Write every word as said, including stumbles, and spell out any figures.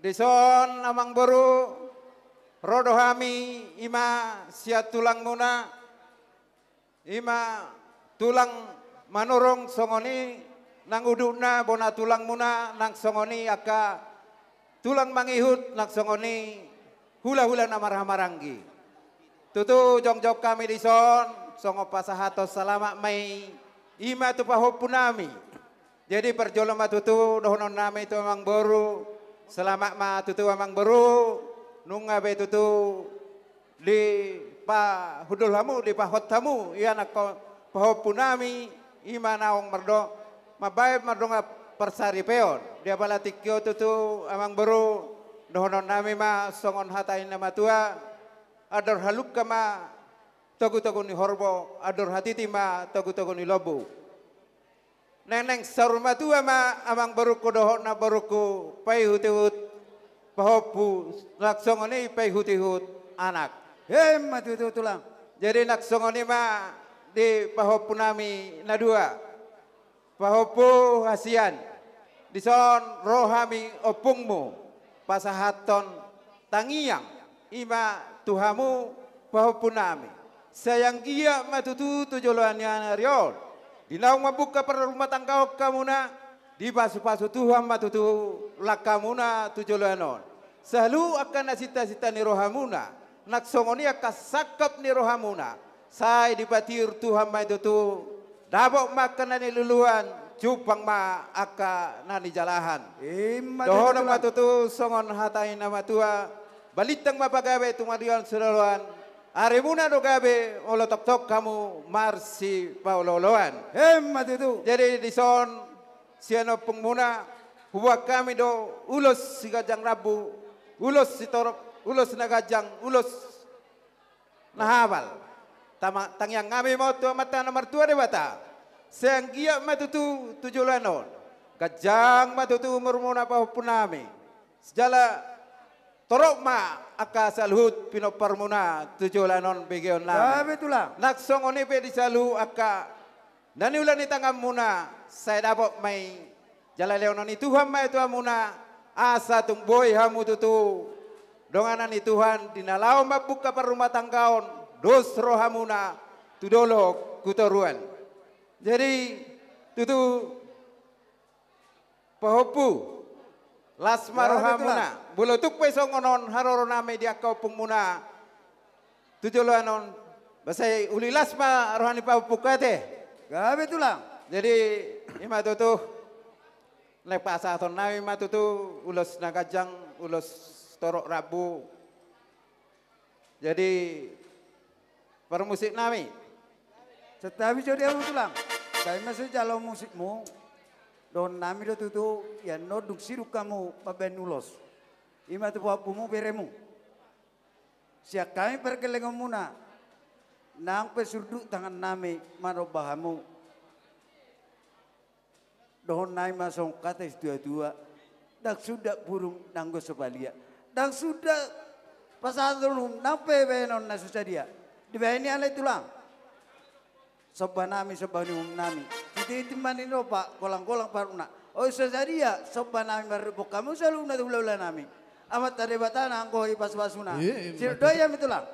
Dison amang boru, ro do hami, ima sian tulangmuna, ima tulang Manurung, songon i nang udutna bona tulangmuna, nang songon i angka tulang mangihut, nang songon i hulahula na marhahamaranggi. Tutu jongjong hami dison songon pasahathon selamat ma i, ima tu pahompunami. Jadi parjolo ma tutu dohononnami tu amang boru, selamat ma tutu amang boru, nunga be tutu dipahundul hamu, dipahot hamu, ia nangkon pahompunami, ima naung mardo-, mambahen mardongan parsaripeon. Di apala tingki on tutu amang boru, dohononnami ma songon hata ni na matua, andor halumpang ma togutogu ni horbo, andor hatiti ma togutogu ni lombu. Nengneng saur matua ma amang borungku dohot namborungku, paihutihut pahompu, nang songon i paihutihut anak. Emma tutu tulang. Jadi nang songon i ma di pahompunami na dua, pahompu hasian. Dison ro hami ompungmu pasahathon tangiang, ima tu hamu pahompunami. Sai anggiat ma tutu tu joloan ni ari on, di naung mambuka parrumatanggaon hamuna, dipasupasu Tuhan ma tutu langkamuna tu joloan on. Saluhut angka na sintasinta ni rohamuna, nang songon i angka sangkap ni rohamuna, sai dipatiur Tuhan ma i tutu, dapot ma angka na niluluan, jumpang ma angka na nijalahan. Ima tutu tulang. Dohonon ma tutu songon hata ni na matua, balintang ma pagabe tumandangkon sidohonon, arimuna do gabe, molo tongtong hamu marsipaolooloan. Emma tutu. Jadi dison sian ompungmuna, huboan hami do ulos siganjang rambu, ulos sitorop, ulos na ganjang, ulos na hapal. Tama-, tangiang hami ma on tu Amanta na martua Debata, sai anggiat ma tutu tu joloan on, ganjang ma tutu umurmuna pahompunami, jala torop ma angka saluhut pinomparmuna tu joloan on begeonnami. Gabe tulang. Nang songon i pe di saluhut angka na niula ni tanganmuna, sai dapot ma i, jala lehonon ni Tuhan ma i tu hamuna, asa tung boi hamu tutu donganan ni Tuhan di na laho mambuka parrumatanggaon, dos rohamuna tu dolok tu toruan. Jadi tutu pahompu, las ma rohamuna. Gabe tulang. Molo tung pe songon on haroronami di angka ompungmuna tu joloan on, ba sai uli las ma roha ni pahompungku ate. Gabe tulang. Jadi ima tutu, naeng pasahatonnami ma tutu ulos na ganjang, ulos torop rambu. Jadi parmusiknami. Santabi jo di hamu tulang. Baen ma sijalo musikmu. Dohononnami do tutu, ia annon dung sidung hamu mambaen ulos, ima tu pahompumu beremu. Sian hami pargellengonmuna, nang pe surduk tangannami manomba hamu. Dohononnami ma songon hata ni situatua: Ndang suda burung nanggo so palia. Ndang suda pasahaton uhum nang pe bahenon na so sadia. Dibahen i alai tulang. Somba nami, somba ni uhum nami. Titi-titi ma ni ropa, golang-golang parutna. Oi so sadia, somba nami marribuk hamu saluhutna tu hulahula nami. Amanta Debata na anggo i pasupasuna. Iya, iya, sirut do i hami tulang.